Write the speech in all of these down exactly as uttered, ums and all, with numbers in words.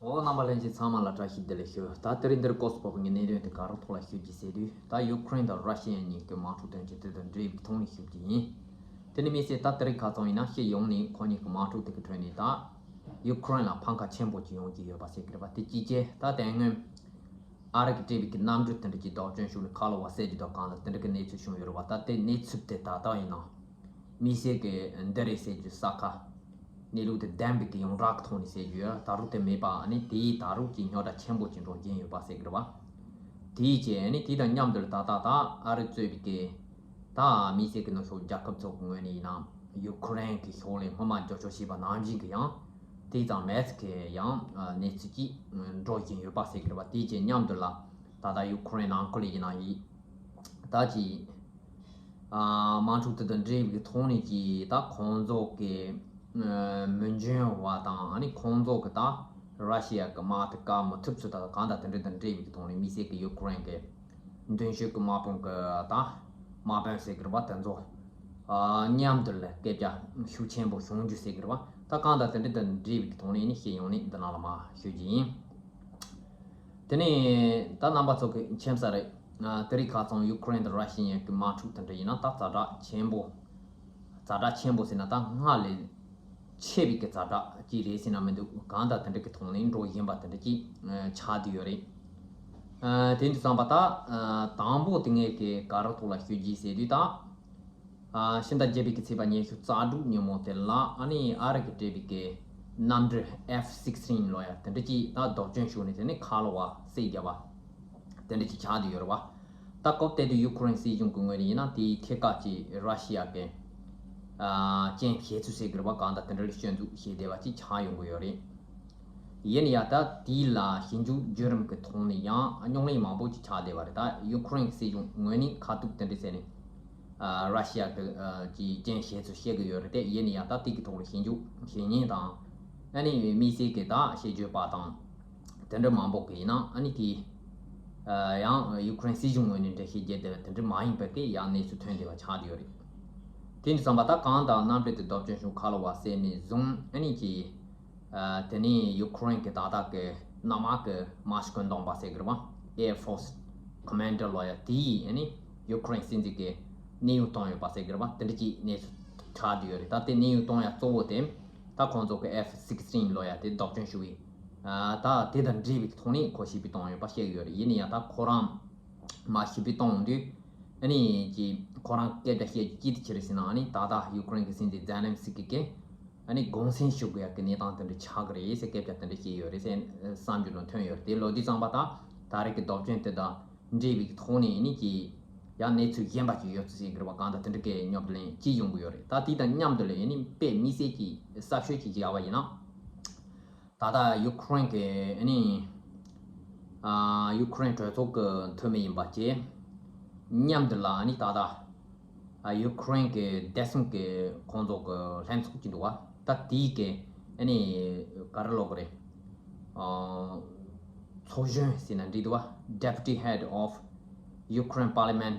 འོ། རྣམ་པ་ལྷན་རྒྱས་ཚང་མ་ལ་བཀྲ་ཤིས་བདེ་ལེགས་ཞུ། ད་དེ་རིང་འདིར་སྐོར་སུ་བབས་པའི་གནད་དོན་དེ་ག་རང་ཐོག་ལ་ཞུ་རྒྱུ་ཟེར་དུས། ད་ཡུ་ཁུ་རེན་དང་ར་ཤི་ཡ་གཉིས་ཀྱི་དམག་འཁྲུག་དོན་རྐྱེན་དེ་དང་འབྲེལ་བའི་ཐོག་ནས་ཞུ་རྒྱུ་ཡིན། དེ་ནི་མི་ཚེ་ད་དེ་རིང་ཁ་སང་ཡིན་ན་སྤྱི་ཡོངས་ནས་ཁོ་གཉིས་ཀྱི་དམག་འཁྲུག་དེ་གི་ཁྲོད་ནས་ད་ཡུ་ཁུ་རེན་ལ་ཕམ་ཁ་ཆེན་པོ་ཅིག་ཡོང་གི་ཡོད་པ་ཟེར་གི་རེད་པ། དེ་ཅིའི་ཕྱིར། ད་དེ་སྔོན་ཨ་རི་གི་སྤྲད་པའི་གི་གནམ་གྲུ་དེ་འདྲ་ཅིག་བདག་སྐྱོང་ཞུས་ནས་ཁ་ལོ་བ་བསད་རྒྱུ་དང་གང་ལ་དེ་འདྲ་གི་གནས་ཚུལ་བྱུང་ཡོད་རེད་པ། ད་དེ་གནས་ཚུལ་དེ་ད་ལྟ་ཡིན་ན། མི་སེར་གྱི་འདི་རེད་ཟེར་རྒྱུ་ས་ཁ། གནས་ལུགས་དེ་བདེན་པའི་གི་ཡོངས་གྲགས་ཀྱི་ཐོག་ནས་ཟེར་རྒྱུ་ཡོད། ད་རུང་དེ་མེད་པ་ནི་དེ་ཡིས་ད་རུང་གི་རྙོག་དྲ་ཆེན་པོ་ཅིག་འགྲོ་རྐྱེན་ཡོད་པ་ཟེར་གི་རེད་པ། དེ་ཡིས་བྱས་ནི་དེ་དང་མཉམ་དུ་ད་ལྟ་ད་ཨ་རི་གཙོས་པའི་གི་ད་མི་སེར་གྱི་ནུབ་ཕྱོགས་རྒྱལ་ཁབ་ཚོ་གི་ངོས་ནས་ཡིན་ན་ཡུ་ཁུ་རེན་གྱི་ཕྱོགས་ལས་སྔོན་མ་རྒྱབ་སྐྱོར་བྱས་པ་ནང་བཞིན་གྱི་ཡང་དེ་ཙམ་མེད་ཀྱི་ཡང་གནས་ཚུལ་ཅིག་འགྲོ་བཞིན་ཡོད་པ་ཟེར་གི་རེད་པ། དེ་བྱས་མཉམ་དུ་ལ་ད་ལྟ་ཡུ་ཁུ་རེན་ནང་ཁུལ་ལ་ཡིན་ན་ཡིན་ད་ཅིག་དམག་འཁྲུག་དེ་དང་འབྲེལ་བའི་ཐོག་ནས་ཀྱི་ད་ཁོང་ཚོ་གི་མི་འཇོན་བ་དང་ཨ་ནི་ཁོང་ཚོ་གི་ད་ར་ཤི་ཡ་གི་དམག་དེ་བཀག་མི་ཐུབ་ཚུལ་དང་གང་དང་དེ་འདྲ་དང་འབྲེལ་བའི་ཐོག་ནས་མི་སེར་གི་ཡུ་ཁུ་རེན་གི་མདུན་ཤོག་གི་དམག་དཔུང་གི་ད་དམག་དཔོན་ཟེར་གི་རེད་པ། དེ་ཚོ་མཉམ་དུ་ལ་སྐད་ཆ་ཤུགས་ཆེན་པོ་བྱུང་རྒྱུ་ཟེར་གི་རེད་པ། ད་གང་དང་དེ་འདྲ་དང་འབྲེལ་བའི་ཐོག་ནས་ནི་སྤྱི་ཡོངས་ནས་འདི་ནང་ལ་མ་ཞུ་རྒྱུ་ཡིན། དེ་ནས་ད་རྣམ་པ་ཚོ་གི་མཁྱེན་གསལ་རེད། ཨ། དེ་རིང་ཁ་སང་ཡུ་ཁུ་རེན་དང་ར་ཤི་ཡའི་གི་དམག་འཁྲུག་དེ་འདྲ་ཡིན་ན་ད་ཛ་དྲག་ཆེན་པོ། ཛ་དྲག་ཆེན་པོ་ཟེར་ན་ད་སྔར་ལས་ཆེ་བའི་གི་ཛ་དྲག་ཅིག་རེད་ཟེར་ན་མི་འདུག་གང་ལྟར་དེ་འདྲ་གི་ཐོག་ནས་འགྲོ་བཞིན་པ་དེ་འདྲ་ཅིག་ཨ། ཆགས་བསྡད་ཡོད་རེད། ཨ། དེ་འདྲ་བསམ་པ་ད། ཨ། དང་པོ་དེ་ངས་གི་ག་རེ་ཐོག་ལ་ཞུ་རྒྱུ་ཟེར་དུས་ད། ཨ། ཕྱི་ཟླ་བརྒྱད་པའི་གི་ཚེས་པ་ཉི་ཤུ་རྩ་དྲུག་ཉིན་མོ་དེ་ལ་ཨ་ནི་ཨ་རི་གི་སྤྲད་པའི་གི་གནམ་གྲུ་ཨེཕ་སིག་སི་ཊིན་ལོ་ཡ་དེ་འདྲ་ཅིག་ད་བདག་སྐྱོང་ཞུས་ནས་དེ་ནས་ཁ་ལོ་བ་བསད་བརྒྱབ་པ་དེ་འདྲ་ཅིག་ཆགས་བསྡད་ཡོད་རེད་བ། ད་སྐབས་དེ་དུས་ཡུ་ཁུ་རེན་སྲིད་གཞུང་གི་ངོས་ནས་ཡིན་ན་དེའི་ཐད་ཀ་ཅིག་ར་ཤི་ཡ་གི་ཨ། རྐྱེན་བྱས་ཚུལ་ཟེར་གི་རེད་བ། གང་ལྟར་དེ་འདྲ་ལ་སྐྱོན་འཛུགས་བྱས་བསྡད་པ་ཅིག་ཆགས་ཡོང་གི་ཡོད་རེད། ཡིན་ཡང་ད་དེའི་ལ་ཞིབ་འཇུག་བརྒྱུད་རིམ་གྱི་ཐོག་ནས་ཡང་རྙོག་གླེང་མང་པོ་ཅིག་ཆགས་བསྡད་པ་རེད། ད་ཡུ་ཁུ་རེན་སྲིད་གཞུང་ངོས་ནས་ཁ་ཐུག་དེ་འདྲ་ཟེར་ནས་ཨ། ར་ཤི་ཡ་གི་ཨ། ཀྱི་རྐྱེན་བྱས་ཚུལ་བཤད་གི་ཡོད་རེད་དེ། ཡིན་ཡང་ད་དེ་གི་ཐོག་ལ་ཞིབ་འཇུག་བྱེད་མཁན་དང་ཨ་ནི་དམིགས་བསལ་གྱི་ད་ཞིབ་འཇུག་པ་དང་དེ་འདྲ་མང་པོ་གི་ཡིན་ན་ཨ་ནི་དེ་ཨ། ཡང་ཡུ་ཁུ་རེན་སྲིད་གཞུང་ངོས་ནས་འགྲེལ་བཤད་བརྒྱབ་བསྡད་པ་དེ་འདྲ་མ་ཡིན་པ་གི་ཡང་གནས་ཚུལ་ཐོན་བསྡད་པ་ཆགས་བསྡད་ཡོད་རེད། དེ་འདྲ་བསམ་པ་ད་གང་ལྟར་གནམ་གྲུ་དེ་བདག་སྐྱོང་ཞུ་ཁ་ལོ་བ་བསད་ནས་བཟུང་ཨ་ནི་ཀྱི། ཨ། དེ་ནས་ཡུ་ཁུ་རེན་གྱི་ད་ལྟ་གི་གནམ་དམག་གི་དམག་སྤྱི་བཀོད་འདོམས་པ་ཟེར་གི་རེད་བ། Air Force Commander ལོ་ཡ་དེ་ཡིས་ཨ་ནི་ཡུ་ཁུ་རེན་སྲིད་འཛིན་གྱི་གནས་དབྱུང་བཏང་ཡོད་པ་ཟེར་གི་རེད་བ། དེ་འདྲ་ཅིག་གནས་ཚུལ་ཆགས་བསྡད་ཡོད་རེད། ད་དེ་གནས་དབྱུང་གཏོང་ཡ་གཙོ་བོ་དེ་ད་ཁོང་ཚོ་གི་ཨེཕ་སིག་སི་ཊིན་ལོ་ཡ་དེ་བདག་སྐྱོང་ཞུ་བའི། ཨ། ད་དེ་དང་འབྲེལ་བའི་ཐོག་ནས་ཁོ་ཞི་བདེ་བཏང་ཡོད་པ་བཤད་གི་ཡོད་རེད། ཡིན་ན་ཡང་ད་ཁོ་རང་མ་ཞི་བདེ་གཏོང་དུས་ཨ་ནི་ཀྱི་ཁོ་རང་སྐད་ཆ་བཤད་རྒྱུ་ཅི་ཐུབ་ཅི་རེད་ཟེར་ན། ཨ་ནི་ད་ལྟ་ཡུ་ཁུ་རེན་གྱི་སྲིད་འཛིན་ཛེ་ལན་སི་ཀི་གིས་ཨ་ནི་དགོངས་སེལ་ཞུ་དགོས་ཡ་གི་གནས་སྟངས་དེ་འདྲ་ཆགས་ཀྱི་རེད་ཟེར་སྐད་ཆ་དེ་འདྲ་བཤད་ཡོད་རེད་ཟེར་བསམ་རྒྱུ་ནང་ཐོན་ཡོད་རེད། དེ་ལོ་དུས་ཙམ་པ་ད་ད་རེས་ཀྱི་བདག་སྐྱོང་དེ་དང་འབྲེལ་བའི་ཐོག་ནས་ཨ་ནི་ཀྱི་ཡང་གནས་ཚུལ་གཞན་པ་ཅིག་ཡོད་ཚུལ་ཟེར་གི་རེད་བ། གང་ལྟར་དེ་འདྲ་གི་རྙོག་གླེང་ཅིག་ཡོང་གི་ཡོད་རེད། ད་དེ་དང་མཉམ་དུ་ལ་ཨ་ནི་དཔེ་དམིགས་བསལ་གྱི་གསར་ཤོས་ཅིག་བཞག་པ་ཡིན་ན། ད་ལྟ་ཡུ་ཁུ་རེན་གྱི་ཨ་ནི། ཨ། ཡུ་ཁུ་རེན་གྲོས་ཚོགས་ཀྱི་འཐུས་མི་ཡིན་པ་བཅས་མཉམ་དུ་ལ་ཨ་ནི་ད་ལྟ། ཨ། ཡུ་ཁུ་རེན་གྱི་བདེ་སྲུང་གི་ཁོང་ཚོ་གི་ལྷན་ཚོགས་ཅིག་འདུག་བ། ད་དེའི་གི་ཨ་ནི་ག་རེ་ལབ་དགོས་རེད། ཨ། ཚོགས་གཞོན་ཟེར་ན་འགྲིག་འདུག་བ། Deputy Head of Ukraine Parliament,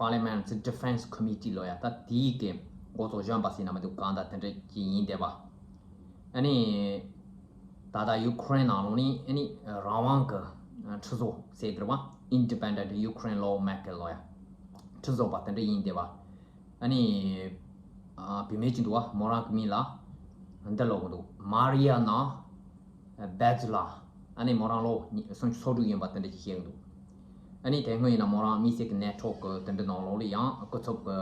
Parliament's Defense Committee ལབ་ཡ། ད་དེའི་གི་འགོ་ཚོགས་གཞོན་པ་ཟེར་ན་མི་འདུག་གང་ལྟར་དེ་འདྲ་ཅིག་ཡིན་བསྡད་པ། ཨ་ནི། ད་ལྟ་ཡུ་ཁུ་རེན་ནང་ལོགས་ནས་ཨ་ནི་རང་དབང་གི་ཁྲི་ཚོ་ཟེར་གི་རེད་བ། Independent Ukraine Lawmaker ལབ་ཡ། ཁྲི་ཚོ་པ་དེ་འདྲ་ཡིན་བསྡད་པ། ཨ་ནི། ཨ། བུད་མེད་ཅིག་འདུག་བ། མོ་རང་གི་མིང་ལ་འདི་ལབ་གི་འདུག་མ་རི་ཡ་ན་བེ་ཛུ་ལ། ཨ་ནི་མོ་རང་ལོ་སུམ་ཅུ་སོ་དྲུག་ཡིན་པ་དེ་འདྲ་ཅིག་བཤད་གི་འདུག་ཨ་ནི་དེ་སྔོན་ཡིན་ན་མོ་རང་དམིགས་བསལ་གྱི་ནེ་ཊོ་གི་དེ་འདྲ་ནང་ལོགས་ལ་ཡང་སྐུ་ཚབ་གི་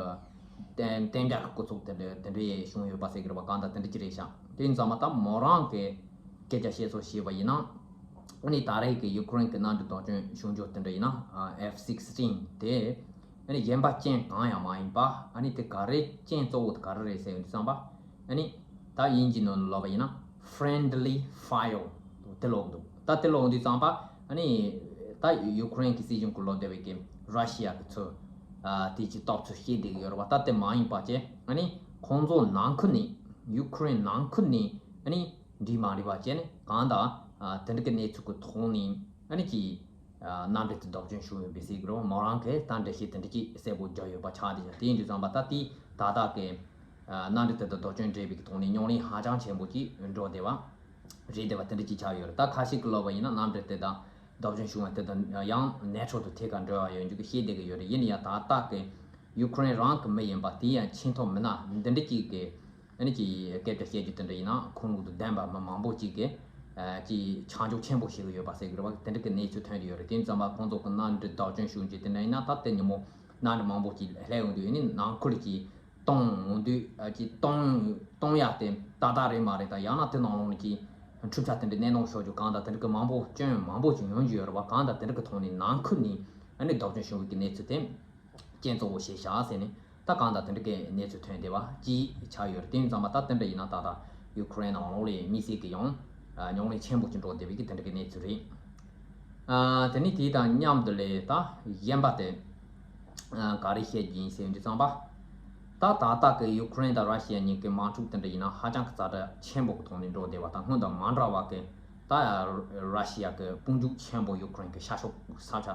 གཏན་གཏན་འཇགས་ཀྱི་སྐུ་ཚབ་དེ་འདྲ་དེ་འདྲ་ཡས་བྱུང་ཡོད་པ་ཟེར་གི་རེད་པ། གང་ལྟར་དེ་འདྲ་ཅིག་རེད་ཤག་དེ་ཡིན་ཙང་མ་ད་མོ་རང་གི་སྐད་ཆ་བཤད་སྲོལ་བྱས་པ་ཡིན་ན། ཨ་ནི་ད་རེས་ཀྱི་ཡུ་ཁུ་རེན་གྱི་མནའ་འབྲེལ་བདག་སྐྱོང་བྱུང་རྒྱུ་དེ་འདྲ་ཡིན་ན། ཨེཕ་སིག་སི་ཊིན་དེ་ཨ་ནི་གཞན་པ་རྐྱེན་གང་ཡང་མ་ཡིན་པ། ཨ་ནི་དེ་ག་རེ་རྐྱེན་གཙོ་བོ་དེ་ག་རེ་རེད་ཟེར་ཡོང་དུས་ཙམ་པ། ཨ་ནི་ད་དབྱིན་ཇིའི་ནང་ལ་ལབ་པ་ཡིན་ན་friendly fire དེ་ལབ་འདུག་ད་དེ་ལབ་དུས་ཙམ་པ་ཨ་ནི་ད་ཡུ་ཁུ་རེན་གྱི་སྲིད་གཞུང་གི་ལོག་བསྡད་པའི་གི་ར་ཤི་ཡ་གི་ཚོས་ཨ་དེ་ཅིག་སྟོབས་ཚོ་བཤད་བསྡད་ཀྱི་ཡོད་རེད་བ། ད་དེ་མ་ཡིན་པ་བྱས་ཨ་ནི་ཁོང་ཚོ་ནང་ཁུལ་ནས་ཡུ་ཁུ་རེན་ནང་ཁུལ་ནས་ཨ་ནི་འགྲིག་མ་འགྲིག་པ་བྱས་ནས་གང་ལྟར་ཨ་དེ་འདྲ་གི་གནས་ཚུལ་གི་ཐོག་ནས་ཨ་ནི་ཅིག་ཨ་མནའ་འབྲེལ་དེ་བདག་སྐྱོང་བྱུང་ཡོད་པའི་ཟེར་གི་རེད་བ། མོ་རང་གིས་ད་འགྲེལ་བཤད་དེ་འདྲ་ཅིག་གསལ་པོ་བརྒྱབ་ཡོད་པ་ཆགས་བསྡད་ཤག་དེ་ཡིན་དུས་ཙམ་པ་ད་དེ་ད་ལྟ་གི་ཨ་མནའ་འབྲེལ་དེ་དང་བདག་སྐྱོང་འབྲེལ་བའི་གི་ཐོག་ནས་རྙོག་གླེང་ཧ་ཅང་ཆེན་པོ་ཅིག་འགྲོ་བསྡད་པ། རེད་བསྡད་པ་དེ་འདྲ་ཅིག་ཆགས་ཡོད་རེད། ད་ཁ་ཤས་ཀྱིས་ལབ་པ་ཡིན་ན་གནམ་གྲུ་དེ་དང་རྡོ་རྗེ་ཤུག་པ་དེ་དང་ཡང་ནེ་ཊོ་དང་ཐད་ཀར་འབྲེལ་བ་ཡོད་འཇུག་གི་བཤད་བསྡད་ཀྱི་ཡོད་རེད། ཡིན་ན་ཡང་ད་ལྟ་གི་ཡུ་ཁུ་རེན་རང་གི་མི་ཡིན་པ་དེ་ཡང་ཆེས་མཐོ་མི་སྣ་འདི་འདྲ་ཅིག་གི་ཨ་ནི་ཅིག་སྐད་ཆ་བཤད་རྒྱུ་དེ་འདྲ་ཡིན་ན་ཁུངས་ལུགས་དང་ལྡན་པ་མི་མང་པོ་ཅིག་གིས་ཅིག་ཆ་འཇོག་ཆེན་པོ་བྱེད་ཀྱི་ཡོད་པ་ཟེར་གྱི་རེད་བ། དེ་འདྲ་གི་གནས་ཚུལ་ཐོན་གྱི་ཡོད་རེད། དེ་ཙམ་པ་ཁོང་ཚོ་གི་གནམ་གྲུ་བདག་སྐྱོང་ཤུགས་ཆེ་དེ་འདྲ་ཡིན་ན་ད་ལྟ་ཉིན་མོ་གནམ་གྲུ་མང་པོ་ཅིག་སླེབས་ཡོང་དུས་ཨ་ནི་ནང་ཁུལ་གྱི་གཏོང་འོང་དུས་ཨ་ཅིག་གཏོང་གཏོང་ཡ་དེ་ཏག་ཏག་རེད་མ་རེད། ད་ཡང་ན་དེ་ནང་ལོགས་ནས་ཀྱི་འཁྲུག་ཆ་དེ་འདྲ་གནས་སྟངས་ཤོར་རྒྱུ་གང་དང་དེ་འདྲ་གི་མང་པོ་སྐྱོན་མང་པོ་ཅིག་ཡོང་རྒྱུ་ཡོད་རེད་བ། གང་དང་དེ་འདྲ་གི་ཐོག་ནས་ནང་ཁུལ་ནས་ཨ་ནི་བདག་སྐྱོང་བྱུང་བའི་གི་གནས་ཚུལ་དེ་རྐྱེན་གཙོ་བོ་བྱས་བཞག་ཟེར་ནས་ད་གང་དང་དེ་འདྲ་གི་གནས་ཚུལ་ཐོན་བསྡད་པ་ཅིག་ཆགས་ཡོད་རེད། དེ་ཡིན་ཙང་མ་ད་དེ་འདྲ་ཡིན་ན་ད་ལྟ་ཡུ་ཁུ་རེན་ནང་ལོགས་ལ་དམིགས་བསལ་གྱི་ཡང་ཨ་ཉམས་ལེན་ཆེན་པོ་ཅིག་འགྲོ་བསྡད་པའི་གི་དེ་འདྲ་གི་གནས་ཚུལ་རེད། ཨ་དེ་ནས་དེ་དང་མཉམ་དུ་ལས་ད་གཞན་པ་དེ་ཨ་ག་རེ་བཤད་རྒྱུ་ཡིན་ཟེར་དུས་ཙམ་པ། ད་ད་ལྟ་གི་ཡུ་ཁུ་རེན་དང་ར་ཤི་ཡ་གཉིས་ཀྱི་དམག་འཁྲུག་དེ་འདྲ་ཡིན་ན་ཧ་ཅང་གི་ཛ་དྲག་ཆེན་པོ་གི་ཐོག་ནས་འགྲོ་བསྡད་པ་དང་སྔོན་དང་མ་འདྲ་བ་གི་ད་ར་ཤི་ཡ་གི་དཔུང་འཇུག་ཆེན་པོ་ཡུ་ཁུ་རེན་གི་ཤར་ཕྱོགས་ས་ཆ་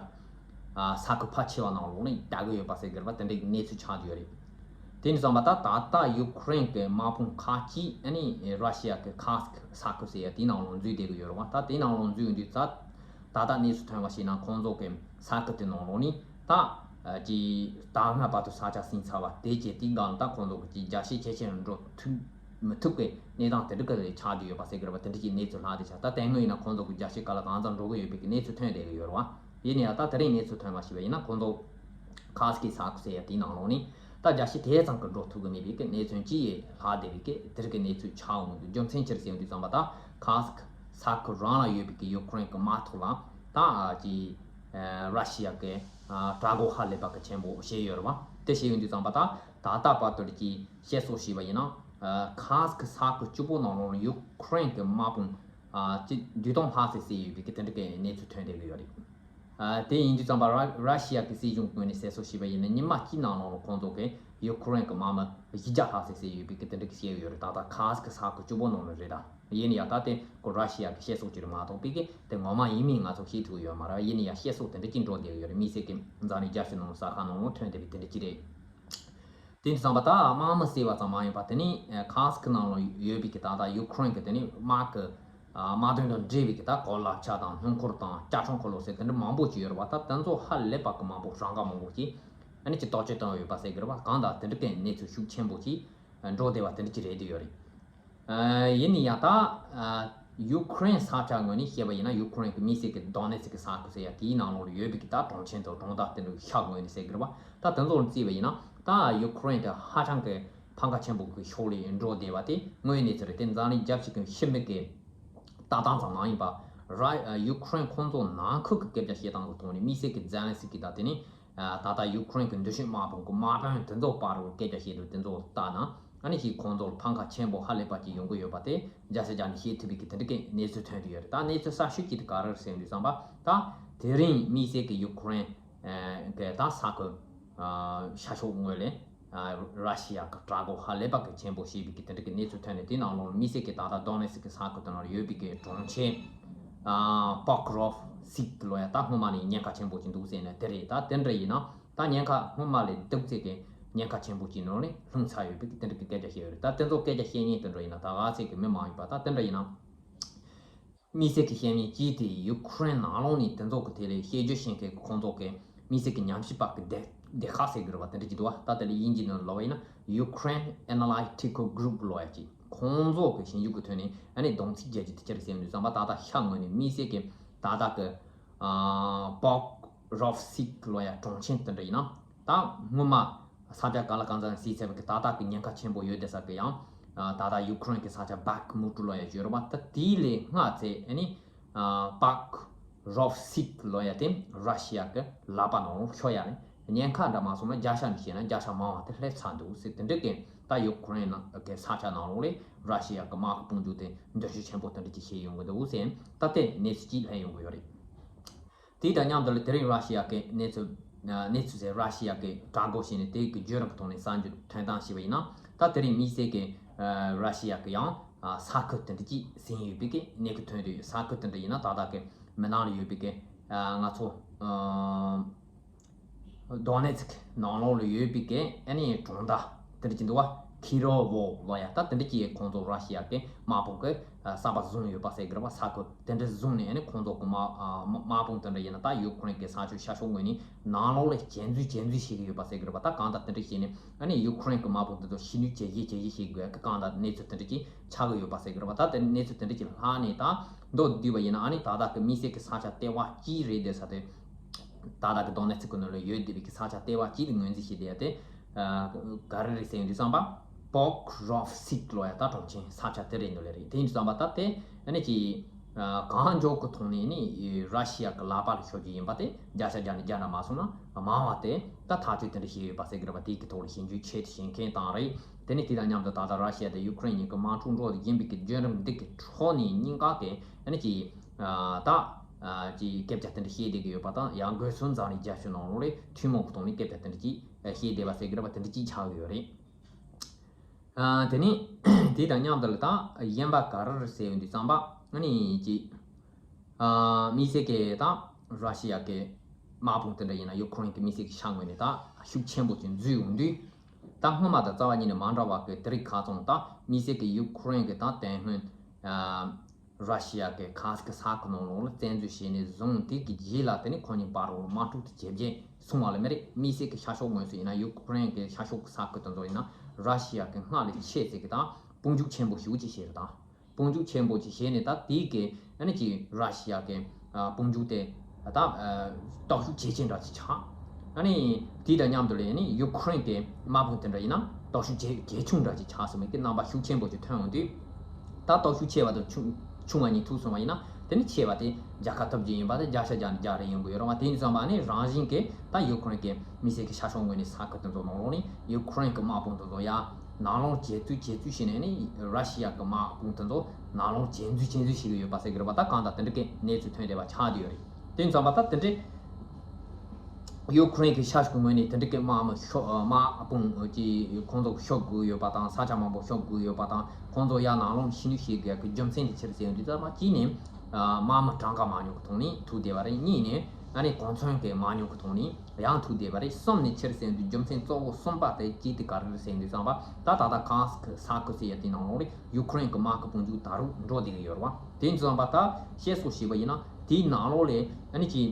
ཨ་ས་ཁུལ་ཕལ་ཆེ་བ་ནང་ལོགས་ནས་བསྡད་གི་ཡོད་པ་ཟེར་གི་རེད་པ། དེ་འདྲའི་གནས་ཚུལ་ཆགས་བསྡད་ཡོད་རེད། དེ་ནས་བསམ་པ་ད་ད་ལྟ་ཡུ་ཁུ་རེན་གྱི་དམག་དཔུང་ཁག་ཅིག་ཨ་ནི་ར་ཤི་ཡ་གི་ཁཱ་སི་ཁི་ས་ཁུལ་ཟེར་ཡ་དེའི་ནང་ལོགས་འཛུལ་བསྡད་ཀྱི་ཡོད་རེད་བ། ད་དེའི་ནང་ལོགས་འཛུལ་ཡོང་དུས་ད་ད་ལྟ་གནས་ཚུལ་ཐོན་པ་ཞིག་ན་ཁོང་ཚོ་གི་ས་ཁུལ་དེ་ནང་ལོགས་ནས་ད་ཀྱི་ད་སྔ་བར་དུ་ས་ཆ་ཟིན་ཚར་བ་དེ་རྗེས་དེའི་སྒང་ད་ཁོང་ཚོ་གི་རྒྱལ་སྤྱི་ཆེད་ཆེད་འགྲོ་ཐུབ་མི་ཐུབ་ཀྱི་གནས་སྟངས་དེ་འདྲ་གི་ཆགས་བསྡད་ཡོད་པ་ཟེར་གི་རེད་བ། དེ་འདྲ་གི་གནས་ཚུལ་ལྷག་བསྡད་ཆགས། ད་དེ་སྔོན་ཡིན་ན་ཁོང་ཚོ་གི་རྒྱལ་སྤྱི་ག་ལ་གང་ཙམ་འགྲོ་གི་ཡོད་པའི་གི་གནས་ཚུལ་ཐོན་བསྡད་ཀྱི་ཡོད་རེད་བ། ཡིན་ན་ཡང་ད་དེ་རིང་གནས་ཚུལ་ཐོན་པ་ཞིག་བས་ཡིན་ན་ཁོང་ཚོ་ཁཱ་སི་ཁི་ས་ཁུལ་ཟེར་ཡ་དེའི་ནང་ལོགས་ནས་ད་རྒྱལ་སྤྱི་དེ་ཙམ་གི་འགྲོ་ཐུབ་ཀྱི་མེད་པའི་གི་གནས་ཚུལ་ཅིག་ལྷག་བསྡད་པའི་གི་དེ་རིགས་ཀྱི་གནས་ཚུལ་ཆགས་འོང་དུས་རྒྱུ་མཚན་ཅི་རེད་ཟེར་དུས་ཙམ་པ་ད་ཁཱ་སི་ཁི་ས་ཁུལ་རང་ལ་ཡོད་པའི་གི་ཡུ་ཁུ་རེན་གི་དམག་འཁྲུག་ལ་ད་ཀྱི་ར་ཤི་ཡ་གི་དྲག་རྒོལ་ཧ་ལས་པ་གི་ཆེན་པོ་བྱས་ཡོད་རེད་བ། དེ་བྱས་ཡོང་དུས་ཙམ་པ་ད་ད་ལྟ་བར་དུ་གི་བཤད་སྲོལ་བྱས་པ་ཡིན་ན་ཁཱ་སི་ཁི་ས་ཁུལ་གཅིག་པོ་ནང་ལོགས་ལ་ཡུ་ཁུ་རེན་གི་དམག་དཔུང་ཅི་བདུན་སྟོང་ལྷག་ཙམ་བསད་ཡོད་པའི་གི་དེ་འདྲ་གི་གནས་ཚུལ་ཐོན་བསྡད་ཀྱི་ཡོད་རེད། ཨ་དེ་ཡིན་དུས་ཙམ་པ་ར་ར་ཤི་ཡ་གི་སྲིད་གཞུང་ངོས་ནས་གསལ་སྟོན་བྱས་པ་ཡིན་ན་ཉི་མ་གཅིག་ནང་ལོགས་ལ་ཁོང་ཚོ་གིས་ཡུ་ཁུ་རེན་གི་དམག་མི་བཞི་བརྒྱ་ལྷག་ཙམ་བསད་ཡོད་པའི་གི་དེ་འདྲ་གི་བཤད་ཡོད་རེད། ད་ལྟ་ཁཱ་སི་ཁི་ས་ཁུལ་གཅིག་པོ་ནང་ལ་རེད་ད། ཡིན་ན་ཡང་ད་དེ་ཁོ་ར་ཤི་ཡ་གི་བཤད་སྲོལ་ཅིག་རེད་མ་གཏོགས་པའི་གི་དེ་ངོ་མ་ཡིན་མིན་ང་ཚོ་ཤེས་ཐུབ་ཡོད་མ་རེད། ཡིན་ན་ཡང་བཤད་སྲོལ་དེ་འདྲ་ཅིག་འགྲོ་བསྡད་ཀྱི་ཡོད་རེད། དམིགས་བསལ་གི་འཛམ་གླིང་རྒྱལ་སྤྱི་ནང་ལ་གསར་ཁང་ནང་ལ་ཐོན་བསྡད་པའི་དེ་འདྲ་ཅིག་རེད། དེ་ཡིན་དུས་ཙམ་པ་ད་དམག་མི་བསད་པ་ཙམ་མ་ཡིན་པ་དེ་ནི་ཁཱ་སི་ཁི་ནང་ལ་ཡོད་པའི་གི་ད་ལྟ་ཡུ་ཁུ་རེན་གི་དེ་ནི་དམག་གི་དམག་དོན་དང་འབྲེལ་བའི་གི་ད་གོ་ལག་ཆ་དང་སྣུམ་འཁོར་དང་ཅ་ཆས་འཁོར་ལོ་ཟེར་དེ་འདྲ་མང་པོ་ཅིག་ཡོད་རེད་བ། ད་དེ་ཚོ་ཧ་ལས་པ་གི་མང་པོ་རང་འགའ་མང་པོ་ཅིག་ཨ་ནི་ཅིག་བརྟག་དཔྱད་བཏང་ཡོད་པ་ཟེར་གི་རེད་བ། གང་ལྟར་དེ་འདྲ་གི་གནས་ཚུལ་ཤུགས་ཆེན་པོ་ཅིག་འགྲོ་བསྡད་པ་དེ་འདྲ་ཅིག་རེད་དུ་ཡོད་རེད། ཡིན་ན་ཡང་ད་ཡུ་ཁུ་རེན་ས་ཆ་ངོས་ནས་བཤད་པ་ཡིན་ན་ཡུ་ཁུ་རེན་གི་དམིགས་བསལ་གི་དོ་ནེ་ཚི་གི་ས་ཁུལ་ཟེར་ཡ་དེའི་ནང་ལོགས་ལ་ཡོད་པའི་གི་ད་གྲོང་ཁྱེར་དང་གྲོང་རྡལ་དེ་འདྲ་ཤ་ངོས་ནས་ཟེར་གི་རེད་བ། ད་དེ་ཚོ་ལ་བརྩིས་པ་ཡིན་ན་ད་ཡུ་ཁུ་རེན་དེ་ཧ་ཅང་གི་ཕམ་ཁ་ཆེན་པོ་གི་ཕྱོགས་ལ་འགྲོ་བསྡད་པ་དེ་དངོས་གནས་ཚུལ་རེད། དེ་འཛམ་གླིང་རྒྱལ་སྤྱི་གི་ཕྱི་མི་གི་ལྟ་སྟངས་ཙམ་མ་ཡིན་པ་ར་ཡུ་ཁུ་རེན་ཁོང་ཚོ་ནང་ཁུལ་གྱི་སྐད་ཆ་བཤད་སྟངས་ཀྱི་ཐོག་ནས་དམིགས་བསལ་གྱི་ཛེ་ལན་སི་ཀི་དང་དེ་ནས་ད་ལྟ་ཡུ་ཁུ་རེན་གྱི་མདུན་སྐྱོད་དམག་དཔུང་གི་དམག་དཔོན་དེ་ཚོ་བར་ལ་སྐད་ཆ་བཤད་དུས་དེ་ཚོ་ལྟ་ན་ཨ་ནི་ཞིག་ཁོང་ཚོར་ཕམ་ཁ་ཆེན་པོ་ཧ་ལས་པ་ཅིག་ཡོང་གི་ཡོད་པ་དེ་རྒྱལ་སྤྱི་རྒྱ་ནས་ཤེས་ཐུབ་པའི་གི་དེ་འདྲ་གི་གནས་ཚུལ་ཐོན་གྱི་ཡོད་རེད། ད་གནས་ཚུལ་གསར་ཤོས་ཅིག་དེ་ག་རེ་རེད་ཟེར་དུས་ཙམ་པ་ད་དེ་རིང་དམིགས་བསལ་གྱི་ཡུ་ཁུ་རེན་གྱི་ད་ས་ཁུལ་ཤར་ཕྱོགས་ངོས་ལས། ར་ཤི་ཡ་གི་དྲག་རྒོལ་ཧ་ལས་པ་གི་ཆེན་པོ་བྱས་པའི་གི་དེ་འདྲ་གི་གནས་ཚུལ་ཐོན་ནས་དེའི་ནང་ལོགས་དམིགས་བསལ་གྱི་ད་ལྟ་དོ་ནེ་སི་ཀི་ས་ཁུལ་དེ་ནང་ཡོད་པའི་གི་གྲོང་ཁྱེར་པོག་རོབ་སིག་ལོ་ཡ་ད་སྔོན་མ་ནས་ཉེན་ཁ་ཆེན་པོ་ཅིག་འདུག་ཟེར་ནས་དེ་རེད། ད་དེ་འདྲ་ཡིན་ན་ད་ཉེན་ཁ་སྔོན་མ་ལས་སྡུག་ཚད་གི་ཉེན་ཁ་ཆེན་པོ་ཅིག་ནང་ནས་ལྷུང་ཚར་ཡོད་པའི་གི་དེ་འདྲ་གི་སྐད་ཆ་བཤད་ཡོད་རེད། ད་དེ་ཚོ་སྐད་ཆ་བཤད་མཁན་དེ་འདྲ་ཡིན་ན་ད་ག་ཚད་གི་མི་མང་ཡིན་པ་ད་དེ་འདྲ་ཡིན་ན། དམིགས་བསལ་གྱི་བཤད་མཁན་གཅིག་དེ་ཡུ་ཁུ་རེན་ནང་ལོགས་ནས་དེ་ཚོ་གི་ཐད་ལ་བཤད་རྒྱུ་བཤད་མཁན་གྱི་ཁོང་ཚོ་གི་དམིགས་བསལ་གྱི་ཉམས་ཞིབ་པ་གི་སྡེ་སྡེ་ཁག་ཟེར་གི་རེད་བ། དེ་འདྲ་ཅིག་འདུག་བ། ད་དེ་ལ་དབྱིན་ཇི་ནང་ལབ་པ་ཡིན་ན་Ukraine Analytical Group ལབ་ཡ་ཅིག་ཁོང་ཚོ་གི་ཞིབ་འཇུག་གི་ཐོག་ནས་ཨ་ནི་སྡོམ་ཚིག་རྒྱག་རྒྱུ་དེ་ཅི་རེད་ཟེར་ཡོང་དུས་ཙམ་པ་ད་ལྟ་ཤ་ངོས་ནས་དམིགས་བསལ་གྱི་ད་ལྟ་གི་པོག་རོབ་སིག་ལབ་ཡ་གྲོང་ཁྱེར་དེ་འདྲ་ཡིན་ན། ད་སྔོན་མ་ས་ཆ་ག་ལ་གང་འཚམ་བསྲེས་ཚར་བའི་གི་ད་ལྟ་གི་ཉེན་ཁ་ཆེན་པོ་ཡོད་བསྡད་ས་གི་ཡང་ད་ལྟ་ཡུ་ཁུ་རེན་གི་ས་ཆ་བྷག་མུ་ཊུ་ལབ་ཡ་ཡོད་རེད་བ། ད་དེའི་ལས་སྔ་ཚེ་ཨ་ནི་པོག་རོབ་སིག་ལབ་ཡ་དེ་ར་ཤི་ཡ་གི་ལག་པ་ནང་ལ་ཤོར་ཡ་རེད། ཉེན་ཁ་འདྲ་མ་སོང་ན་བརྒྱ་ཆ་ནས་བཤད་ན་བརྒྱ་ཆ་མང་བ་དེ་སླེབས་ཚར་འདུག་ཟེར་དེ་འདྲ་གི་ད་ཡུ་ཁུ་རེན་ནང་གི་ས་ཆ་ནང་ལོགས་ལ་ར་ཤི་ཡ་གི་དམག་གི་དཔུང་འཇུག་དེ་འདོན་ཤུགས་ཆེན་པོ་དེ་འདྲ་ཅིག་བྱེད་ཡོང་གི་འདུག་ཟེར་ད་ལྟའི་གནས་ཚུལ་ཅིག་སླེབས་ཡོང་གི་ཡོད་རེད། དེ་དང་མཉམ་དུ་ལ་དེ་རིང་ར་ཤི་ཡ་གི་གནས་ཚུལ། གནས་ཚུལ་ཟེར་ར་ཤི་ཡ་གི་དྲག་རྒོལ་བྱས་ནས་དེ་གི་བརྒྱུད་རིམ་གི་ཐོག་ནས་གསར་འགྱུར་ཐོན་སྟངས་ཞིག་བ་ཡིན་ན། ད་དེ་རིང་དམིགས་བསལ་གི་ར་ཤི་ཡ་གི་ཡང་ས་ཁུལ་དེ་འདྲ་ཅིག་ཟིན་ཡོད་པའི་གི་གནས་ཚུལ་ཐོན་དུས་ས་ཁུལ་དེ་འདྲ་ཡིན་ན་ད་ལྟ་གི་མི་ནང་ལ་ཡོད་པའི་གི་ང་ཚོ་དོ་ནེ་ཚིག་ནང་ལོགས་ལ་ཡོད་པའི་གི་ཨ་ནི་གྲོང་རྡལ་དེ་འདྲ་ཅིག་འདུག་བ། ཁི་རོ་ཝོ་ལབ་ཡ་ད་དེ་འདྲ་ཅིག་ཁོང་ཚོ་ར་ཤི་ཡ་གི་དམག་དཔུང་གི་ གསར་པ་བཟུང་ཡོད་པ་ཟེར་གི་རེད་པ། ས་ཁུལ་དེ་འདྲ་བཟུང་ནས་ཨ་ནི་ཁོང་ཚོ་གི་དམག་དམག་དཔུང་དེ་འདྲ་ཡིན་ན་ད་ཡུ་ཁུ་རེན་གི་ས་ཕྱོགས་ཤར་ཕྱོགས་ངོས་ནས་ནང་ལོགས་ལ་རྒྱས་འཛུགས་རྒྱས་འཛུགས་བྱེད་གི་ཡོད་པ་ཟེར་གི་རེད་པ། ད་གང་ལྟར་དེ་འདྲ་བྱས་ནས་ཨ་ནི་ཡུ་ཁུ་རེན་གི་དམག་དཔུང་དེ་ཚོ་ཤི་ནུས་ཇེ་ཆེ་ཇེ་ཆེ་བྱེད་དགོས་གི་གང་ལྟར་གནས་ཚུལ་དེ་འདྲ་ཅིག་ཆགས་གི་ཡོད་པ་ཟེར་གི་རེད་པ། ད་དེ་གནས་ཚུལ་དེ་འདྲ་ཅིག་ལྷག་ནས་ད་མདོར་བསྡུས་པ་ཡིན་ན་ཨ་ནི་ད་ལྟ་གི་དམིགས་བསལ་གི་ས་ཆ་ལྟེ་བ་གཅིག་རེད་བསྡད་ས་དེ། ད་ལྟ་གི་དོན་གནས་ཚུལ་གི་ནང་ལ་ཡོད་བསྡད་པའི་གི་ས་ཆ་ལྟེ་བ་གཅིག་ཏུ་ངོས་འཛིན་བྱས་བསྡད་ཡ་དེ། ག་རེ་རེད་ཟེར་ཡོང་དུས་ཙམ་པ། པོག་རོབ་སིག་ལོ་ཡ་ད་གྲོང་ཁྱེར་ས་ཆ་དེ་རེད་འདུག་ལེ་རེད། དེ་ཡིན་དུས་ཙམ་པ་ད་དེ་ཨ་ནི་ཅི། གང་མགྱོགས་ཀྱི་ཐོག་ནས་ནི་ར་ཤི་ཡ་གི་ལག་པ་ལ་ཤོར་རྒྱུ་ཡིན་པ་དེ་བརྒྱ་ཆ་བརྒྱ་ནས་བརྒྱ་འདྲ་མ་སོང་ན་མང་བ་དེ་ད་ཐག་གཅོད་དེ་འདྲ་བྱས་ཡོད་པ་ཟེར་གི་རེད་པ། དེ་གི་ཐོག་ལ་ཞིབ་འཇུག་ཆེད་དུ་བྱེད་མཁན་དང་རེད། དེ་ནི་དེ་དང་མཉམ་དུ་ད་ལྟ་ར་ཤི་ཡ་དང་ཡུ་ཁུ་རེན་གཉིས་ཀྱི་དམག་འཁྲུག་འགྲོ་བཞིན་པའི་གི་བརྒྱུད་རིམ་འདི་གི་ཁྲོད་ནས་གཉིས་ཀ་གི་ཨ་ནི་ཅི། ད། ཅི་སྐད་ཆ་དེ་འདྲ་བཤད་བསྡད་ཀྱི་ཡོད་པ་དང་ཡང་སྒོས་སུ་འཛམ་གླིང་རྒྱལ་སྤྱི་ནང་ལོགས་ལ་ཐུན་མོང་གི་ཐོག་ནས་སྐད་ཆ་དེ་འདྲ་ཅིག་བཤད་བསྡད་པ་ཟེར་གི་རེད་པ། དེ་འདྲ་ཅིག་ཆགས་ཀྱི་ཡོད་རེད། དེ་ནས་དེ་དང་མཉམ་དུ་ལ་ད་གཞན་པ་ག་རེ་རེད་ཟེར་ཡོང་དུས་ཙམ་པ་ཨ་ནི་ཅི། དམིགས་བསལ་གྱི་ད་ར་ཤི་ཡ་གི་དམག་དཔུང་དེ་འདྲ་ཡིན་ན་ཡུ་ཁུ་རེན་གྱི་དམིགས་བསལ་གྱི་ཤ་ངོས་ནས་ད་ཤུགས་ཆེན་པོ་ཅིག་འཛུལ་ཡོང་དུས། ད་སྔོན་མ་དང་རྩ་བ་ཉིད་ནས་མ་འདྲ་བ་གི་དེ་རིགས་ཁ་ཚང་ད་དམིགས་བསལ་གྱི་ཡུ་ཁུ་རེན་གྱི་ད་དེ་སྔོན། ར་ཤི་ཡ་གི་ཁ་སི་ཀི་ས་ཁུལ་ནང་ལོགས་ལ་བཙན་འཛུལ་བྱས་ནས་བཟུང་དེ་གི་རྗེས་ལ་དེ་ནི་ཁོ་གཉིས་བར་ལ་དམག་འཁྲུག་དེ་ཇེ་ཇེ་སོང་བ་ལ་མི་རེད། དམིགས་བསལ་གྱི་ཤར་ཕྱོགས་ངོས་སུ་ཡིན་ན་ཡུ་ཁུ་རེན་གྱི་ཤར་ཕྱོགས་ཀྱི་ས་ཁུལ་དེ་ཚོ་ཡིན་ན་ར་ཤི་ཡ་གི་སྔར་ལས་ཆེ་ཙིག་གི་དང་དཔུང་འཇུག་ཆེན་པོ་ཞེ་པོ་ཅིག་བྱས་རེད་དང་། དཔུང་འཇུག་ཆེན་པོ་ཅིག་བྱས་ནས་ད་དེ་གི་ཨ་ནི་ཅི་ར་ཤི་ཡ་གི་དཔུང་འཇུག་དེ་ད་སྟོབས་ཤུགས་ཇེ་ཆེ་འདྲ་ཅིག་ཆགས། ཨ་ནི་དེ་དང་མཉམ་དུ་ལས་ནི་ཡུ་ཁུ་རེན་གྱི་དམག་དཔུང་དེ་འདྲ་ཡིན་ན་སྟོབས་ཤུགས་ཇེ་ཇེ་ཆུང་འདྲ་ཅིག་ཆགས་སོང་བའི་གི་རྣམ་པ་ཤུགས་ཆེན་པོ་ཅིག་ཐོན་འོང་དུས། ད་སྟོབས་ཤུགས་ཆེ་བ་དང་ཆུང་ཆུང་བ་གཉིས་ཐུག་སོང་བ་ཡིན་ན་དེ་ནི་ཆེ་བ་དེ་རྒྱལ་ཁ་ཐོབ་རྒྱུ་ཡིན་པ་དེ་བརྒྱ་ཆ་བརྒྱ་ནས་བརྒྱ་རེ་ཡོང་གི་ཡོད་རེད་བ། དེ་ཡིན་དུས་ཙམ་པ་ནི་རང་བཞིན་གྱིས་ད་ཡུ་ཁུ་རེན་གྱི་དམིགས་བསལ་གྱི་ཤར་ཕྱོགས་ངོས་ནས་ས་ཁུལ་དེ་ཚོ་ནང་ལོགས་ནས་ཡུ་ཁུ་རེན་གྱི་དམག་དཔུང་དེ་ཚོ་ཡར་ནང་ལོགས་བྱས་ཚུལ་བྱས་ཚུལ་བྱས་ནས་ནི་ར་ཤི་ཡ་གི་དམག་དཔུང་དེ་ཚོ་ནང་ལོགས་བྱས་ཚུལ་བྱས་ཚུལ་བྱེད་ཀྱི་ཡོད་པ་ཟེར་གྱི་རེད་བ། ད་གང་ལྟར་དེ་འདྲ་གི་གནས་ཚུལ་ཐོན་བསྡད་པ་ཆགས་བསྡད་ཡོད་རེད། དེ་ཡིན་དུས་ཙམ་པ་ད་དེ་འདྲའི། ཡུ་ཁུ་རེན་གྱི་ཤར་ཕྱོགས་ངོས་ནས་དེ་འདྲ་གི་དམག་མི་ཤོ་དམག་དཔུང་གི་ཁོང་ཚོ་ཤོར་དགོས་ཡོད་པ་དང་ས་ཆ་མང་པོ་ཤོར་དགོས་ཡོད་པ་དང་ཁོང་ཚོ་ཡར་ནང་ལོགས་ཤི་ནུས་བྱེད་དགོས་ཀྱི་རྒྱུ་མཚན་དེ་ཆི་རེད་ཟེར་ཡོང་དུས་ཙམ་པ་གཅིག་ནས་དམག་མི་གྲངས་ཀ་མང་ཉུང་གི་ཐོག་ནས་ཐུག་བསྡད་པ་རེད། གཉིས་ནས་ཨ་ནི་གོ་མཚོན་གྱི་མང་ཉུང་གི་ཐོག་ནས་ཡང་ཐུག་བསྡད་པ་རེད། གསུམ་ནས་ཆི་རེད་ཟེར་ཡོང་དུས་རྒྱུ་མཚན་གཙོ་བོ་གསུམ་པ་དེ་གཅིག་དེ་ག་རེ་རེད་ཟེར་ཡོང་དུས་ཙམ་པ་ད་ད་ལྟ་ཁ་སི་ཀི་ས་ཁུལ་ཟེར་ཡ་དེ་ནང་ལོགས་ལ་ཡུ་ཁུ་རེན་གྱི་དམག་གི་དཔུང་འཇུག་ད་རུང་འགྲོ་བསྡད་ཀྱི་ཡོད་རེད་བ། དེ་ཡིན་དུས་ཙམ་པ་ད་བཤད་སྲོལ་བྱས་པ་ཡིན་ན། དེའི་ནང་ལོགས་ལས་ཨ་ནི་ཅི།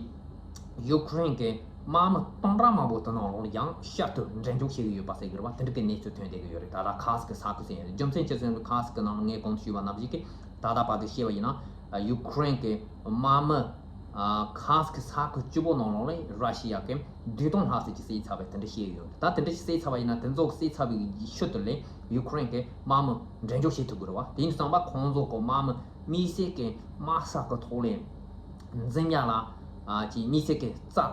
ཡུ་ཁུ་རེན་གྱི་དམག་མི་སྟོང་ཕྲག་མང་པོ་དེ་ནང་ལོགས་ལ་ཡང་བསྐྱར་དུ་འགྲེམས་འཇོག་བྱེད་ཀྱི་ཡོད་པ་ཟེར་གྱི་རེད་བ། དེ་འདྲ་གི་གནས་ཚུལ་ཐོན་བསྡད་ཀྱི་ཡོད་རེད། ད་ལྟ་ཁ་སི་ཀི་ས་ཁུལ་ཟེར་ཡ་རེད། རྒྱུ་མཚན་ཅི་ཟེར་ན་ཁ་སི་ཀི་ནང་ལ་ངས་གོང་དུ་ཞུས་པ་ནང་བཞིན་གྱི་ད་ལྟ་བར་དུ་བཤད་པ་ཡིན་ན་ཡུ་ཁུ་རེན་གྱི་དམག་མི་ཁ་སི་ཀི་ས་ཁུལ་གཅིག་པོ་ནང་ལོགས་ལ་ར་ཤི་ཡ་གི་བདུན་སྟོང་ལྷག་ཙམ་ཅིག་བསད་ཚར་བའི་དེ་འདྲ་བཤད་ཡོད་རེད། ད་དེ་འདྲ་ཞིག་བསད་ཚར་བ་ཡིན་ན་དེ་ཚོ་བསད་ཚར་བའི་ཤུལ་དུ་ལས་ཡུ་ཁུ་རེན་གྱི་དམག་མི་འགྲེམས་འཇོག་བྱེད་ཐུབ་ཀྱི་རེད་བ། དེ་ཡིན་དུས་ཙམ་པ་ཁོང་ཚོ་གི་དམག་མི་དམིགས་བསལ་གྱི་དམག་ས་གི་ཐོག་ལས་འཛིང་ཡ་ལ་ཨ་ཅིག་དམིགས་བསལ་གྱི་རྩལ་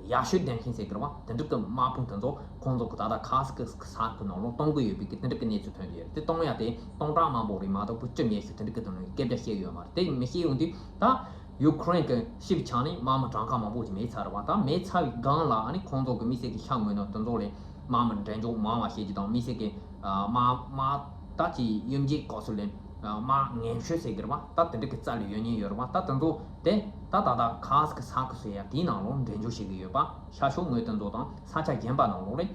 ཡག་ཤོས་ལྡན་མཁན་ཟེར་གི་རེད་བ། དེ་འདྲ་གི་དམག་དཔུང་དེ་ཚོ་ཁོང་ཚོ་གི་ད་ལྟ་ཁ་སི་ཀི་ས་གི་ནང་ལོགས་གཏོང་གི་ཡོད་པའི་གི་དེ་འདྲ་གི་གནས་ཚུལ་ཐོན་གྱི་ཡོད་རེད། དེ་གཏོང་ཡ་དེ་སྟོང་ཕྲག་མང་པོ་རེད་མ་གཏོགས་བུ་བཅུ་མེད་ཤོས་དེ་འདྲ་གི་དོན་ལ་སྐད་ཆ་བཤད་ཡོད་མ་རེད། དེ་མི་བཤད་ཡོང་དུས་ད་ཡུ་ཁུ་རེན་གི་ཤི་བའི་ཆ་ནས་དམག་མི་གྲངས་ཀ་མང་པོ་ཞིག་མེད་ཚར་རེད་བ། ད་མེད་ཚར་བའི་སྒང་ལ་ཨ་ནི་ཁོང་ཚོ་གི་དམིགས་བསལ་གི་ཤ་ངོས་ནང་དེ་ཚོ་ལས་དམག་མི་འགྲེམས་འཇོག་མང་བ་བྱེད་ཀྱི་དང་དམིགས་བསལ་གི་དམག་དམག་ད་ཀྱི་གཡུལ་འགྱེད་སྐབས་སུ་ལས་དམག་ངན་ཤོས་ཟེར་གི་རེད་བ། ད་དེ་འདྲ་གི་རྩལ་ཡོད་མཁན་ཡོད་རེད་བ། ད་དེ་ཚོ་དེ་ད་ད་ད་ཁ་སི་ཀི་ས་ཁུལ་ཟེར་ཡ་དེའི་ནང་ལོགས་འགྲེམས་འཇོག་བྱེད་ཀྱི་ཡོད་པ། ཤར་ཕྱོགས་ངོས་དེ་ཚོ་དང་ས་ཆ་གཞན་པ་ནང་ལོགས་ལས་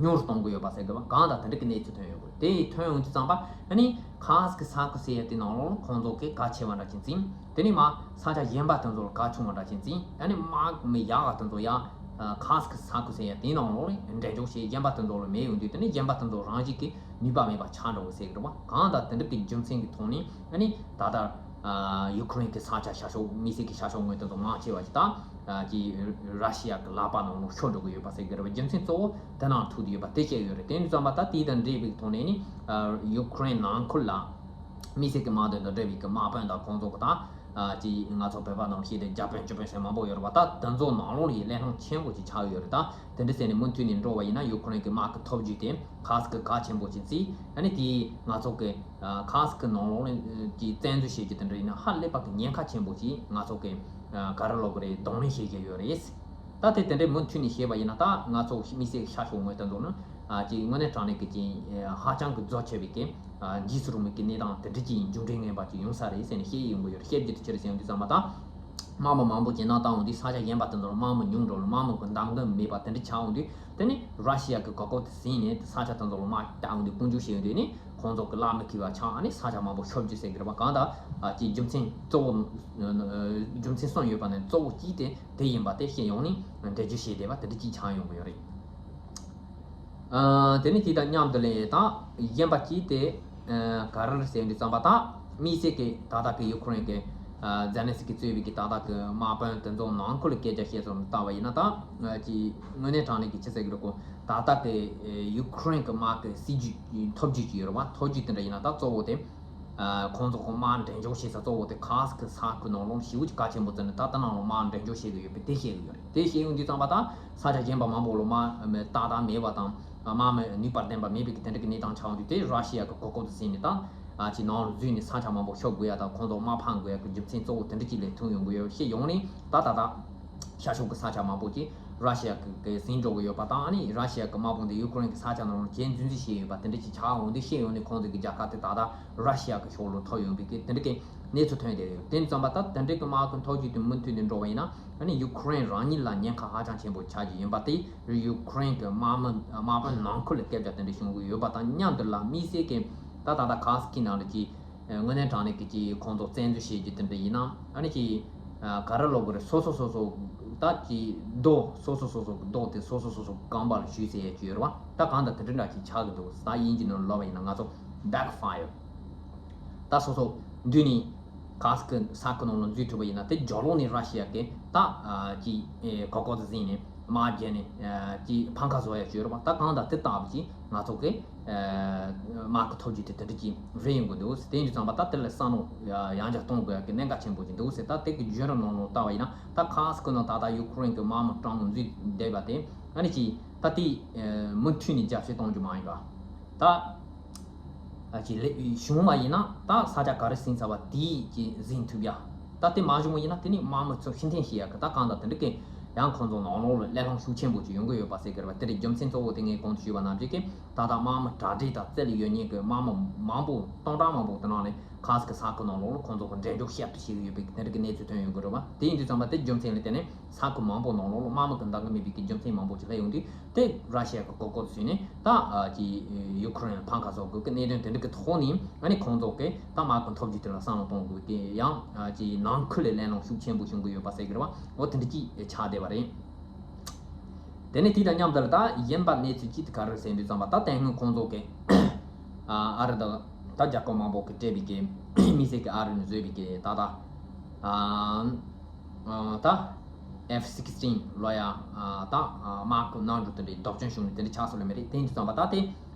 ཉུང་རུ་གཏོང་གི་ཡོད་པ་ཟེར་གི་བ། གང་ལྟར་དེ་འདྲ་གི་གནས་ཚུལ་ཐོན་ཡོད་དགོས། དེ་ཐོན་ཡོང་དུས་ཙམ་པ་ཨ་ནི་ཁ་སི་ཀི་ས་ཁུལ་ཟེར་ཡ་དེ་ནང་ལོགས་ཁོང་ཚོ་གི་གལ་ཆེ་བ་འདྲ་ཅིག་འཛིན། དེ་ནས་མ་ས་ཆ་གཞན་པ་དེ་ཚོ་ལ་གལ་ཆུང་བ་འདྲ་ཅིག་འཛིན། ཨ་ནི་དམག་མི་ཡག་ག་དེ་ཚོ་ཡང་ཁ་སི་ཀི་ས་ཁུལ་ཟེར་ཡ་དེ་ནང་ལོགས་ལ་འགྲེམས་འཇོག་བྱེད། གཞན་པ་དེ་ཚོ་ལ་མེད་ཡོང་དུས་དེ་ནས་གཞན་པ་དེ་ཚོ་རང་བཞིན་གྱིས་ནུས་པ་མེད་པ་ཆགས་འགྲོ་གི་ཟེར་གི་རེད་བ། གང་ལྟར་དེ་འདྲ་གི་རྒྱུ་མཚན་གྱི་ཐོག་ནས་ཨ་ནི་ད་ལྟ་ཡུ་ཁུ་རེན་གྱི་ས་ཆ་ཤར་ཕྱོགས་དམིགས་བསལ་གྱི་ཤར་ཕྱོགས་ངོས་དེ་ཚོ་མང་ཆེ་བ་ཞིག་ད། ཀྱི་ར་ཤི་ཡ་གི་ལག་པ་ནང་ལོགས་ཤོར་འགྲོ་གི་ཡོད་པ་ཟེར་གི་རེད་བ། རྒྱུ་མཚན་གཙོ་བོ་དེ་ནང་ཐུག་བསྡད་ཡོད་པ་དེ་བཤད་ཡོད་རེད། དེ་ཡིན་དུས་ཙམ་པ་ད་དེ་དང་འབྲེལ་བའི་ཐོག་ནས་ནི་ཡུ་ཁུ་རེན་ནང་ཁུལ་ལ་དམིགས་བསལ་གྱི་དམག་དོན་དང་འབྲེལ་བའི་གི་དམག་དཔོན་དང་ཁོང་ཚོ་གི་ད་ཀྱི་ང་ཚོ་བོད་པ་ནང་བཤད་དེ་རྒྱ་དཔོན་སྤྱི་དཔོན་ཟེར་མང་པོ་ཡོད་རེད་བ། ད་དེ་ཚོ་ནང་ལོགས་ལ་ཡི་གླེང་སློང་ཆེན་པོ་ཅིག་ཆགས་ཡོད་རེད། ད་དེ་འདྲ་ཟེར་ནས་མུ་མཐུད་ནས་འགྲོ་བ་ཡིན་ན་ཡུ་ཁུ་རེན་གྱི་དམག་གི་ཐོབ་རྒྱུ་དེ་ཁ་སི་ཀི་གལ་ཆེན་པོ་ཅིག་བརྩིས། ཨ་ནི་དེ་ང་ཚོ་གི་ཁ་སི་ཀི་ནང་ལོགས་ཀྱི་བཙན་འཛུལ་བྱེད་རྒྱུ་དེ་འདྲ་ཡིན་ན་ཧ་ལས་པ་གི་ཉེན་ཁ་ཆེན་པོ་ཅིག་ང་ཚོ་གི་ག་རེ་ལབ་དགོས་རེད། གདོང་ལེན་བྱེད་ཀྱི་ཡོད་རེད། ད་དེ་དེ་འདྲའི་མུ་མཐུད་ནས་བཤད་པ་ཡིན་ན་ད་ང་ཚོ་དམིགས་བསལ་ཤར་ཕྱོགས་ངོས་དེ་ཚོ་ནི་ཅིག་དངོས་གནས་དྲང་གནས་ཀྱི་ཅིག་ཧ་ཅང་གི་རྫོགས་ཆེ་བའི་གི་འཇིགས་སུ་རུང་བའི་གི་གནས་སྟངས་དེ་འདྲ་ཅིག་མཇུག་འབྲས་ངན་པ་ཅིག་ཡོང་ས་རེད་ཟེར་ནས་བཤད་ཡོང་གི་ཡོད་རེད། བཤད་རྒྱུ་དེ་ཅི་རེད་ཟེར་ཡོང་དུས་ཙམ་པ་ད་ དམག་མི་མང་པོ་རྒྱལ་ནང་བཏང་འོང་དུས་ས་ཆ་གཞན་པ་དེ་ཚོ་ལ་དམག་མི་ཉུང་འགྲོ་ལ་དམག་མི་གི་འདེམས་མཁན་མེད་པ་དེ་འདྲ་ཆགས་འོང་དུས་དེ་ནི་ར་ཤི་ཡ་གི་གོ་སྐབས་དེ་ཟིན་ནས་ས་ཆ་དེ་ཚོ་ལ་དམག་བཏང་འོང་དུས་དཔུང་འཇུག་བྱས་ཡོང་དུས་ནི་ཁོང་ཚོ་གི་ལག་མི་ཁེལ་བ་ཆགས། ཨ་ནི་ས་ཆ་མང་པོ་ཤོར་རྒྱུ་ཟེར་གི་རེད་པ། གང་ལྟར་ཨ་ཅིག་རྒྱུ་མཚན་གཙོ་བོ་རྒྱུ་མཚན་གསུམ་ཡོད་པ་ནས་གཙོ་བོ་གཅིག་དེ་དེ་ཡིན་པ་དེ་ཤེས་ཡོང་ནས་འགྲེལ་བརྗོད་བྱས་བསྡད་པ་དེ་འདྲ་གཅིག་ཆགས་ཡོང་གི་ཡོད་རེད། ཨ། དེ་ནི་དེ་དང་མཉམ་དུ་ལས་ད་གཞན་པ་གཅིག་དེ་ཨ་ག་རེ་རེད་ཟེར་དུས་ཙམ་པ། ད་དམིགས་བསལ་གྱི་ད་ལྟ་གི་ཡུ་ཁུ་རེན་གྱི་ཨ་ཛེ་ལན་སི་ཀི་གཙོས་པའི་གི་ད་ལྟ་གི་དམག་དཔོན་དེ་ཚོ་ནང་ཁུལ་གྱི་སྐད་ཆ་བཤད་ཚུལ་ལ་ལྟ་བ་ཡིན་ན། ད་ཨ་ཅིག་དངོས་གནས་དྲང་གནས་ཀྱི་ཅི་ཟེར་གི་རེད་གོ། ད་ལྟ་གི་ཨ་ཡུ་ཁུ་རེན་གྱི་དམག་གི་སྲིད་ཇུས་ཐབས་ཇུས་ཅིག་ཡོད་རེད་བ། ཐབས་ཇུས་དེ་འདྲ་ཡིན་ན་ད་གཙོ་བོ་དེ། ཨ་ཁོང་ཚོ་གི་དམག་འགྲེམས་འཇོག་བྱེད་ས་གཙོ་བོ་དེ་ཁ་སི་ཁི་ས་ཁུལ་ནང་ལོགས་ཞེ་པོ་ཅིག་གལ་ཆེན་པོ་བརྩིས་ནས་ད་ལྟ་ནང་ལོགས་དམག་འགྲེམས་འཇོག་བྱེད་ཀྱི་ཡོད་པས། དེ་བཤད་ཡོང་དུས་ཙམ་པ་ད་ས་ཆ་གཞན་པ་མང་པོ་ལོགས་དམག་མི་ཏག་ཏག་མེད་པ་དང་དམག་མི་ནུས་པ་ལྡན་པ་མེད་པའི་གི་དེ་འདྲ་གི་གནས་སྟངས་ཆགས་ཡོང་དུས། དེ་ར་ཤི་ཡ་གི་གོ་སྐབས་དེ་ཟིན་ནས་ད་ཨ་ཅིག་ནང་ལ་འཛུལ་ནས་ས་ཆ་མང་པོ་ཤོར་དགོས་ཡ་དང་ཁོང་ཚོ་དམག་འཕང་དགོས་ཡ་གི་རྒྱུ་མཚན་གཙོ་བོ་དེ་འདྲ་ཅིག་ལས་ཐོན་ཡོང་གི་ཡོད་བཤད་ཡོང་ནས། ད་ད་ད། ཤར་ཕྱོགས་ཀྱི་ས་ཆ་མང་པོ་ཅིག་ར་ཤི་ཡ་གི་གི་ཟིན་འགྲོ་གི་ཡོད་པ་དང་། ཨ་ནི་ར་ཤི་ཡ་གི་དམག་དཔུང་དེ་ཡུ་ཁུ་རེན་གྱི་ས་ཆ་ནང་ལ་རྒྱན་འཛིན་འཛིན་བྱས་ཡོད་པ་དེ་འདྲ་ཅིག་ཆགས་འོང་དུས། བཤད་ཡོང་ནས་ཁོང་ཚོ་གི་རྒྱལ་ཁ་དེ་ད་ལྟ་ར་ཤི་ཡ་གི་ཕྱོགས་ལ་ཐོབ་ཡོང་བའི་གི་དེ་འདྲ་གི་གནས་ཚུལ་ཐོན་བསྡད་ཡོད། དེ་ཙམ་པ་ད་དེ་འདྲ་གི་དམག་གི་ཐབས་ཇུས་དེ་མུ་མཐུད་ནས་འགྲོ་བ་ཡིན་ན། ཨ་ནི་ཡུ་ཁུ་རེན་རང་ཉིད་ལ་ཉེན་ཁ་ཧ་ཅང་ཆེན་པོ་ཆགས་ཀྱི་ཡིན་པ་དེ་ཡུ་ཁུ་རེན་གྱི་དམག་མི་དམག་དཔོན་ནང་ཁུལ་ལ་སྐད་ཆ་དེ་འདྲ་བྱུང་གི་ཡོད་པ་དང་མཉམ་དུ་ལ། དམིགས་བསལ་གྱི་ད་ད་ལྟ་ཁ་སི་ཁི་ནང་ལ་ཅིག་དངོས་གནས་དྲང་གནས་ཀྱི་ཅིག་ཁོང་ཚོ་བཙན་འཛུལ་བྱེད་རྒྱུ་དེ་འདྲ་ཡིན་ན། ཨ་ནི་ཅིག་ག་རེ་ལབ་དགོས་རེད། སོ་སོ་སོ་སོ་ད་ཅིག་རྡོ་སོ་སོ་སོ་སོ་གི་རྡོ་དེ་སོ་སོ་སོ་སོ་རྐང་པ་ལ་གཞུས་ཟེར་ཡ་ཅིག་ཡོད་རེད་བ། ད་གང་ལྟར་དེ་འདྲ་འདྲ་ཅིག་ཆགས་ཀྱི་འདུག་ད་དབྱིན་ཇི་ནང་ལབ་པ་ཡིན་ན་ང་ཚོ་backfire། ད་སོ་སོ་མདུན་ནས་ག་ས་གི་ས་ཁུལ་ནང་ལ་འཛུལ་ཐུབ་པ་ཡིན་ན། དེ་རྒྱབ་ལོགས་ནས་ར་ཤི་ཡ་གི་ད་ཅིག་གོ་སྐབས་དེ་ཟིན་ནས་དམག་རྒྱག་ནས་ཅིག་ཕམ་ཁ་བཟོ་ཡ་ཅིག་ཡོད་རེད་བ། ད་གང་ལྟར་དེ་ལྟ་བུ་ཅིག་ང་ཚོ་གི་དམག་གི་ཐབས་ཇུས་དེ་དེ་འདྲ་ཅིག་རེད་ཡོང་གི་འདུག་དེ་ཡིན་དུས་ཙམ་པ་ད་དེ་ལ་བསམ་བློ་ཡང་བསྐྱར་གཏོང་དགོས་ཡག་གི་གནད་འགག་ཆེན་པོ་ཅིག་འདུག་ཟེར། ད་དེ་གི་བརྒྱུད་རིམ་ནང་ལ་ལྟ་བ་ཡིན་ན། ད་ཁ་སི་ཁི་ནང་ད་ལྟ་ཡུ་ཁུ་རེན་གི་དམག་མི་གྲངས་མང་འཛུལ་བསྡད་པ་དེ། ཨ་ནི་ཅིག་ད་དེ་མུ་མཐུད་ནས་རྒྱབ་བཤིག་གཏོང་རྒྱུ་མ་ཡིན་པ། ད་ཨ་ཅིག་ལས་བྱུང་བ་ཡིན་ན་ད་ས་ཆ་ག་རེ་ཟིན་ཚར་བ་དེ་ཅིག་ཟིན་ཐུབ་ཡ། ད་དེ་མ་བྱུང་བ་ཡིན་ན་དེ་ནི་དམག་མི་ཚོ་ཕྱིར་འཐེན་བྱེད་ཡ་གི་ད་གང་ལྟར་དེ་འདྲ་གི་ཡང་ཁོང་ཚོ་ནང་ལོགས་ལ་གླེང་སློང་ཤུགས་ཆེན་པོ་ཅིག་ཡོང་གི་ཡོད་པ་ཟེར་གི་རེད་བ། དེ་རེད། རྒྱུ་མཚན་གཙོ་བོ་དེ་ངས་གོང་དུ་ཞུས་པ་ནང་བཞིན་གི་ད་ལྟ་དམག་མི་གྲ་སྒྲིག་དང་རྩལ་ཡོད་མཁན་གྱི་དམག་མི་མང་པོ་སྟོང་ཕྲག་མང་པོ་དེ་ནང་ནས་ཁ་སི་ཁི་ས་ཁུལ་ནང་ལོགས་ལ་ཁོང་ཚོ་གི་འགྲེམས་འཇོག་བྱེད་དུ་བྱེད་ཀྱི་ཡོད་པའི་དེ་འདྲ་གི་གནས་ཚུལ་ཐོན་ཡོང་གི་རེད་བ། དེ་ཡིན་དུས་ཙམ་པ་དེ་རྒྱུ་མཚན་ལ་བརྟེན་ནས་ས་ཁུལ་མང་པོ་ནང་ལོགས་ལ་དམག་མི་གི་འདང་གི་མེད་པའི་གི་རྒྱུ་མཚན་མང་པོ་ཅིག་སླེབས་ཡོང་དུས། དེ་ར་ཤི་ཡ་གི་གོ་སྐབས་བཟུང་ནས་ད་ཨ་ཅིག་ཡུ་ཁུ་རེན་ཕམ་ཁ་བཟོ་དགོས་ཀྱི་གནད་དོན་དེ་འདྲ་གི་ཐོག་ནས། ཨ་ནི་ཁོང་ཚོ་གི་ད་དམག་གི་ཐབས་ཇུས་དེ་ལ་བསམ་བློ་གཏོང་དགོས་ཀྱི། ཡང་ཨ་ཅིག་ནང་ཁུལ་ལ་གླེང་སློང་ཤུགས་ཆེན་པོ་བྱུང་གི་ཡོད་པ་ཟེར་གི་རེད་བ། འོ་དེ་འདྲ་ཅིག་ཆགས་བསྡད་པ་རེད། དེ་ནས་དེ་དང་མཉམ་དུ་ལ་ད་གཞན་པ་གནས་ཚུལ་གཅིག་དེ་ག་རེ་ཟེར་དུས་ཙམ་པ། ད་དེ་སྔོན་ཁོང་ཚོ་གི་ཨ་ཨ་རི་དང་ད་རྒྱལ་ཁབ་མང་པོ་གི་སྤྲད་པའི་གི་དམིགས་བསལ་གྱི་ཨ་རི་ནས་བཟོས་པའི་གི་ད་ད་ཨ་ཨ་ད་ཨེཕ་སིག་སི་ཊིན་ལོ་ཡ་ཨ་ད་ཨ་དམག་གི་གནམ་གྲུ་དེ་འདྲའི་བཟློག་སྐྱོན་བྱུང་ནས་དེ་འདྲ་ཆགས་སོང་ལེ་མེ་རེད། དེ་ཡིན་དུས་ཙམ་པ་ད་དེ་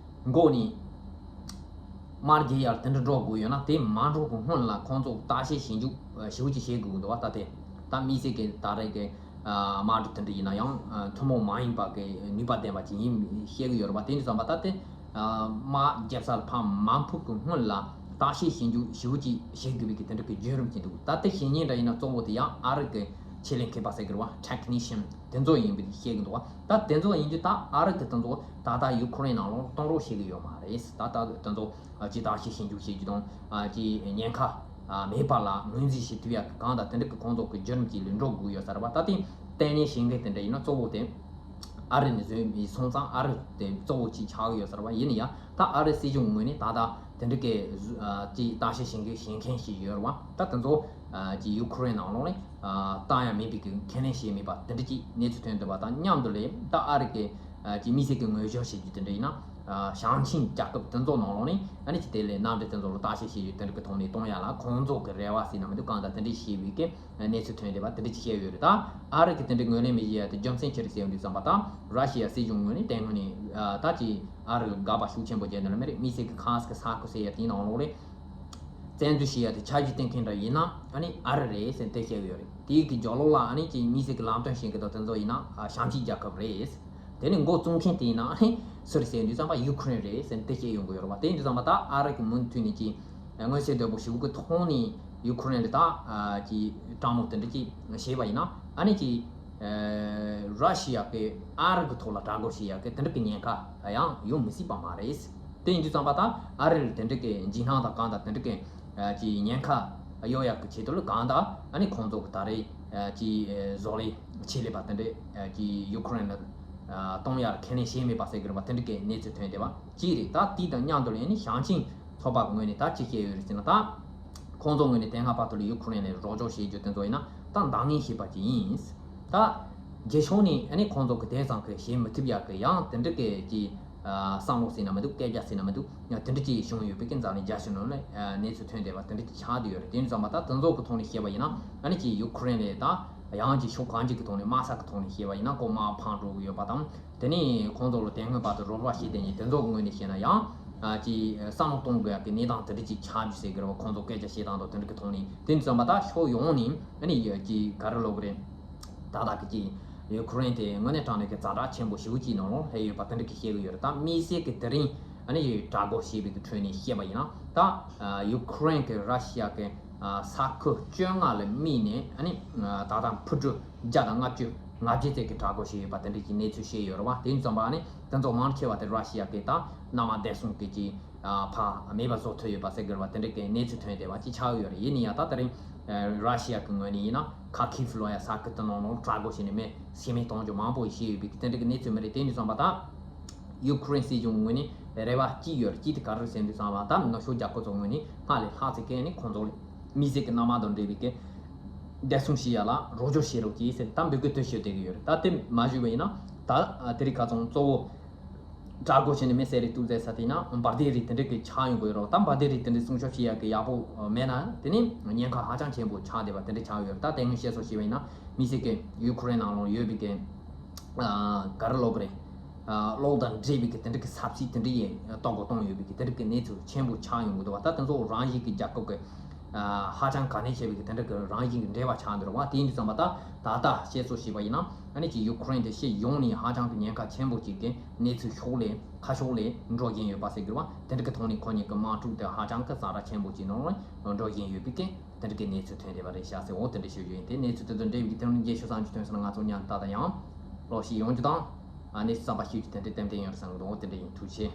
འགོ་ནས་དམག་རྒྱག་ཡར་དེ་འདྲ་འགྲོ་དགོས་ཡོད་ན། དེ་མ་འགྲོ་གི་སྔོན་ལ་ཁོང་ཚོ་བརྟག་དཔྱད་ཞིབ་འཇུག་ཞིབ་ཅིག་བྱེད་དགོས་ཀྱི་འདུག་བ། ད་དེ་ད་དམིགས་བསལ་གྱི་ད་རེས་ཀྱི་ཨ་དམག་གྲུ་དེ་འདྲ་ཡིན་ན་ཡང་ཨ་ཐུན་མོང་མ་ཡིན་པ་གི་ནུས་པ་ལྡན་པ་ཅིག་ཡིན་བཤད་ཀྱི་ཡོད་རེད་བ། དེ་འདྲ་ཙམ་པ་ད་དེ་ཨ་དམག་རྒྱབ་ས་ལ་ཕར་མ་འཕུར་གི་སྔོན་ལ་བརྟག་དཔྱད་ཞིབ་འཇུག་ཞིབ་ཅིག་བྱེད་དགོས་པའི་གི་དེ་འདྲ་གི་བརྒྱུད་རིམ་ཅིག་འདུག་ད་དེ་བྱེད་མཁན་འདྲ་ཡིན་ན་གཙོ་བོ་དེ་ཡང་ཨ་རི་གི་ཆེད་ལས་མཁས་པ་ཟེར་གི་རེད་བ། ཊེག་ནི་ཤན་དེ་ཚོ་ཡིན་པའི་བཤད་གི་འདུག་བ། ད་དེ་ཚོ་ཡིན་དུས་ད་ཨ་རི་གི་དེ་ཚོ་ད་ལྟ་ཡུ་ཁུ་རེན་ནང་ལོགས་གཏོང་རོགས་བྱེད་གི་ཡོད་མ་རེད། ད་ལྟ་དེ་ཚོ་ཅིག་བརྟག་དཔྱད་ཞིབ་འཇུག་བྱེད་རྒྱུ་དང་ཅིག་ཉེན་ཁ་མེད་པ་ལ་ངོས་འཛིན་བྱེད་ཐུབ་ཡ་གང་དང་དེ་འདྲ་གི་ཁོང་ཚོ་གི་བརྒྱུད་རིམ་ཅིག་ལ་འགྲོ་དགོས་ཡོད་ས་རེད་བ། ད་དེ་ལྟས་ངན་བྱེད་མཁན་དེ་འདྲ་ཡིན་ན་གཙོ་བོ་དེ་ཨ་རི་ནས་བཟོས་མི་སོང་ཙང་ཨ་རི་དེ་གཙོ་བོ་ཅིག་ཆགས་ཡོད་ས་རེད་བ། ཡིན་ན་ཡང་ད་ཨ་རི་སྲིད་གཞུང་ངོས་ནས་ད་ལྟ་དེ་འདྲ་གི་ཅིག་བརྟག་དཔྱད་བྱེད་མཁན་བྱེད་མཁན་ཞིག་ཡོད་རེད་བ། ད་དེ་ཚོ་ཅིག་ཡུ་ཁུ་རེན་ནང་ལོགས་ནས་བཏང་ཡ་མེད་པའི་གི་ཁས་ལེན་བྱས་མེད་པ་དེ་འདྲ་ཅིག་གནས་ཚུལ་ཐོན་འདུག་པ་དང་མཉམ་དུ་ལས། ད་ཨ་རི་གི་ཅིག་དམིགས་བསལ་གྱི་ངོས་སྦྱོར་བྱེད་རྒྱུ་དེ་འདྲ་ཡིན་ན། ཞང་ཆིན་རྒྱལ་ཁབ་དེ་ཚོ་ནང་ལོགས་ནས་ཨ་ནི་ཅིག་དེ་ལས་གནམ་གྲུ་དེ་ཚོ་ལ་བརྟག་དཔྱད་བྱེད་རྒྱུ་དེ་འདྲ་གི་ཐོག་ནས་གཏོང་ཡ་ལ་ཁོང་ཚོ་གི་རེ་བ་ཟེར་ན་མི་འདུག་གང་ལྟར་དེ་འདྲ་བྱས་པའི་གི་གནས་ཚུལ་ཐོན་བསྡད་པ་དེ་འདྲ་ཅིག་བཤད་ཡོད་རེད། ད་ཨ་རི་གི་དེ་འདྲ་ངོས་ལེན་མི་བྱེད་ཡ་དེ་རྒྱུ་མཚན་ཅི་རེད་ཟེར་ཡོང་དུས་ཙམ་པ། ད་ར་ཤི་ཡ་སྲིད་གཞུང་ངོས་ནས་དེ་སྔོན་ནས་ད་ཅིག་ཨ་རི་ལ་དགག་པ་ཤུགས་ཆེན་པོ་བརྒྱབ་ནས་ལ་མི་རེད། དམིགས་བསལ་གྱི་ཁ་སི་གི་ས་ཁུལ་ཟེར་ཡ་དེའི་ནང་ལོགས་ལས་བཙན་འཛུལ་བྱེད་ཡ་དེ་ཆ་རྒྱུས་བསྟན་མཁན་འདྲ་ཡིན་ན་ཨ་ནི་ཨ་རི་རེད་ཟེར་དེ་བཤད་གི་ཡོད་རེད། དེའི་གི་རྒྱབ་ལོགས་ལ་ཨ་ནི་ཅིག་དམིགས་བསལ་གྱི་ལམ་སྟོན་བྱེད་གི་དང་དེ་ཚོ་ཡིན་ན་ཞང་ཆིན་རྒྱལ་ཁབ་རེད། དེ་ནི་འགོ་བཙུགས་མཁན་དེ་ཡིན་ན་ཨ་ནི་སུ་རེད་ཟེར་དུས་ཙམ་པ་ཡུ་ཁུ་རེན་རེད་ཟེར་དེ་བཤད་ཡོང་གི་ཡོད་རེད་བ། དེ་ཡིན་དུས་ཙམ་པ་ད་ཨ་རི་གི་མུ་མཐུད་ནས་ཅིག་མངོན་གསལ་དོད་པོ་ཞིག་གི་ཐོག་ནས་ཡུ་ཁུ་རེན་ལ་ད་ཅིག་དྲག་གནོན་དེ་འདྲ་ཅིག་བྱས་པ་ཡིན་ན་ཨ་ནི་ཅིག་ར་ཤི་ཡ་གི་ཨ་རི་གི་ཐོག་ལ་དྲག་རྒོལ་བྱེད་ཡ་གི་དེ་འདྲ་གི་ཉེན་ཁ་ཡང་ཡོང་མི་སྲིད་པ་མ་རེད། དེ་ཡིན་དུས་ཙམ་པ་ད་ཨ་རི་ལ་དེ་འདྲ་གི་འཇིགས་སྣང་དང་གང་དང་དེ་འདྲ་གི་ཅིག་ཉེན་ཁ་ གཡོལ་ཡག་གི་ཆེད་དུ་ལ་གང་ལྟར་ཨ་ནི་ཁོང་ཚོ་གི་ད་རེས་ཀྱི་བཟོ་ལས་ཆེད་ལས་པ་དེ་འདྲས་ཀྱི་ཡུ་ཁུ་རེན་ལ་གཏོང་ཡག་ཁས་ལེན་བྱས་མེད་པ་ཟེར་གི་རེད་པ། དེ་འདྲ་གི་གནས་ཚུལ་ཐོན་བསྡད་པ་གཅིག་རེད། ད་དེ་དང་མཉམ་དུ་ལ་ཨ་ནི་ཞིང་ཆེན་ཚོགས་པ་གི་ངོས་ནས་ད་ཅི་བཤད་ཡོད་རེད་ཟེར་ན། ད་ཁོང་ཚོ་ངོས་ནས་དེ་སྔ་བར་དུ་ལ་ཡུ་ཁུ་རེན་ལ་རོགས་སྐྱོར་བྱེད་རྒྱུ་དེ་ཚོ་ཡིན་ན་ད་འདང་ངེས་བྱས་པ་ཅིག་ཡིན། ད་རྒྱལ་ཕྱོགས་ནས་ཨ་ནི་ཁོང་ཚོ་གི་དེ་ཙམ་གི་བྱེད་མི་ཐུབ་ཡག་གི་ཡང་དེ་འདྲ་གི་ཀྱི་བསམ་བློ་ཟེར་ན་མི་འདུག་སྐད་ཆ་ཟེར་ན་མི་འདུག་ཡང་དེ་འདྲ་ཅིག་བྱུང་ཡོད་པའི་ཀྱི་འཛམ་གླིང་རྒྱལ་སྤྱི་ནང་ལ་གནས་ཚུལ་ཐོན་བསྡད་པ་དེ་འདྲ་ཅིག་ཆགས་བསྡད་ཡོད་རེད། དེ་ཙམ་པ་ད་དེ་ཚོ་གི་ཐོག་ནས་བཤད་པ་ཡིན་ན་ཨ་ནི་ཀྱི་ཡུ་ཁུ་རེན་ལ་ད་ཡང་ཀྱི་ཕྱོགས་གང་ཅིག་གི་ཐོག་ནས་དམག་ས་གི་ཐོག་ནས་བཤད་པ་ཡིན་ན་ཁོ་དམག་འཕང་འགྲོ་གི་ཡོད་པ་དང་། དེ་ནས་ཁོང་ཚོ་ལ་དེ་སྔོན་བར་དུ་རོགས་པ་བྱས་བསྡད་མཁན་དེ་ཚོ་གི་ངོས་ནས་བཤད་ན་ཡང་ཀྱི་བསམ་བློ་གཏོང་དགོས་ཡག་གི་གནས་སྟངས་དེ་འདྲ་ཅིག་ཆགས་རྒྱུ་ཟེར་གི་རེད་པ། ཁོང་ཚོ་སྐད་ཆ་བཤད་སྟངས་དང་དེ་འདྲ་གི་ཐོག་ནས། དེ་ཙམ་པ་ད་ཕྱོགས་ཡོངས་ནས་ཨ་ནི་ཀྱི་ག་རེ་ལབ་དགོས་རེད། ད་ལྟ་གི་ཀྱི་ཡུ་ཁུ་རེན་དེ་དངོས་གནས་དྲང་གནས་ཀྱི་ཛ་དྲག་ཆེན་པོ་ཞེ་པོ་ཅིག་ནང་ལ་སླེབས་ཡོད་པ་དེ་འདྲ་གི་བཤད་གི་ཡོད་རེད། ད་དམིགས་བསལ་གྱི་དེ་རིང་ཨ་ནི་གྲོས་འགོ་བྱས་པའི་གི་ཁྲོད་ནས་བཤད་པ་ཡིན་ན། ད་ཡུ་ཁུ་རེན་གྱི་ར་ཤི་ཡ་གི་ས་ཁུལ་བཅོ་ལྔ་ལ་དམིགས་ནས་ཨ་ནི་ད་ལྟ་འཕུར་གྲུ་བརྒྱ་དང་ལྔ་བཅུ་ང་བརྒྱད་ཙམ་གྱི་གྲོས་འགོ་བྱས་ཡོད་པ་དེ་འདྲ་གི་གནས་ཚུལ་བཤད་ཡོད་རེད་པ། དེ་ཙམ་པ་ཨ་ནི་དེ་ཚོ་མང་ཆེ་བ་དེ་ར་ཤི་ཡ་གི་ད་མནའ་མ་བདེ་སྲུང་གི་ཀྱི་ཕར་མེད་པ་བཟོ་ཐུབ་ཡོད་པ་ཟེར་གི་རེད་པ། དེ་འདྲ་གི་གནས་ཚུལ་ཐོན་བསྡད་པ་ཅིག་ཆགས་ཡོད་རེད། ཡིན་ན་ཡང་ད་དེ་རིང་ར་ཤི་ཡ་གི་ངོས་ནས་ཡིན་ན་ཁ་ཁིབ་ལབ་ཡ་ས་ཁུལ་དེ་ནང་ལ་གྲོས་འགོ་བྱས་ནས་མེ་ཟེར་མེད་གཏོང་རྒྱུ་མང་པོ་བྱས་ཡོད་པའི་དེ་འདྲ་གི་གནས་ཚུལ་མ་རེད། དེ་ནས་བཟུང་བ་ད་ཡུ་ཁུ་རེན་སྲིད་གཞུང་ངོས་ནས་རེ་བ་གཅིག་ཡོད་རེད། གཅིག་དེ་ག་རེ་ཟེར་འདུག་བསམ་པ་ད་ནུབ་ཕྱོགས་རྒྱལ་ཁབ་ཚོ་ངོས་ནས་སྔར་ལས་ལྷག་ཙམ་གྱི་ནས་ཁོང་ཚོ་ལ་དམིགས་བསལ་གྱི་མནའ་མ་དང་འབྲེལ་བའི་གི་བདེ་སྲུང་བྱེད་ཡ་ལ་རོགས་སྐྱོར་བྱེད་རོགས་གྱིས་ཟེར་ད་འབོད་སྐུལ་དེ་ཞུ་བསྡད་ཀྱི་ཡོད་རེད། ད་དེ་མ་ཞུས་པ་ཡིན་ན་ད་དེ་རིང་ཁ་སང་གཙོ་བོ་གྲོས་འགོ་བྱས་ནས་མེ་ཟེར་རེ་ཏུ་ཟེར་ས་དེ་ན་འབར་མདེལ་རིགས་དེ་འདྲ་གི་ཆགས་ཡོང་གི་ཡོད་རེད། ད་འབར་མདེལ་རིགས་དེ་འདྲ་སྲུང་སྐྱོབ་བྱེད་ཡ་གི་ཡག་པོ་མེད་ན་དེ་ནི་ཉེན་ཁ་ཧ་ཅང་ཆེན་པོ་ཆགས་བསྡད་པ་དེ་འདྲ་ཆགས་ཡོད་རེད། ད་དེ་སྔོན་བཤད་སྲོལ་བྱས་པ་ཡིན་ན་དམིགས་བསལ་གྱི་ཡུ་ཁུ་རེན་ནང་ལོགས་ཡོད་པའི་གི་ག་རེ་ལབ་དགོས་རེད། གློག་དང་འབྲེལ་བའི་གི་དེ་འདྲ་གི་ས་ཚིགས་དེ་འདྲ་ཡི་གཏོར་རྒོལ་གཏོང་ཡོད་པའི་གི་དེ་འདྲ་གི་གནས་ཚུལ་ཆེན་པོ་ཆགས་ཡོང་གི་འདུག་བ། ད་དེ་ཚོ་རང་བཞིན་གི་རྒྱལ་ཁབ་གི་ཧ་ཅང་ག་ནས་བྱས་པའི་གི་དེ་འདྲ་གི་རང་བཞིན་གི་འབྲེལ་བ་ཆགས་འདུག་བ། དེ་ཡིན་དུས་ཙམ་པ་ད་ད་ལྟ་བཤད་སྲོལ་བྱས་པ་ཡིན་ན་ཨ་ནི་ཅིག་ཡུ་ཁུ་རེན་དེ་ཕྱི་ཡོངས་ནས་ཧ་ཅང་གི་ཉེན་ཁ་ཆེན་པོ་ཅིག་གི་གནས་ཚུལ་ཕྱོགས་ལས་ཁ་ཕྱོགས་ལས་འགྲོ་བཞིན་ཡོད་པ་ཟེར་དགོས་བ། དེ་འདྲ་གི་ཐོག་ནས་ཁོ་གཉིས་ཀྱི་དམག་འཁྲུག་དེ་ཧ་ཅང་གི་ཛ་དྲག་ཆེན་པོ་ཅིག་ནང་ལ་འགྲོ་བཞིན་ཡོད་པའི་གི་དེ་འདྲ་གི་གནས་ཚུལ་ཐོན་བསྡད་པ་རེད་ཤག་ཟེར། འོ་དེ་འདྲ་ཞུ་རྒྱུ་ཡིན། དེ་གནས་ཚུལ་དེ་ཚོ་འབྲེལ་བའི་གི་དེ་རིང་རྒྱས་ཤོག་བཟང་ཅིག་ཐོན་སོང་ན་ང་ཚོ་མཉམ་དུ་ད་ལྟ་ཡང་ལོག་ཤིག་ཡོང་རྒྱུ་དང་ཨ་གནས་ཚུལ་གསར་པ་ཤེས་རྒྱུ་དེ་འདྲ་ཏན་ཏན་ཡོད་རེད་བསམ་གི་འདུག་འོ་དེ་འདྲ་ཡིན། ཐུགས་རྗེ་ཆེ།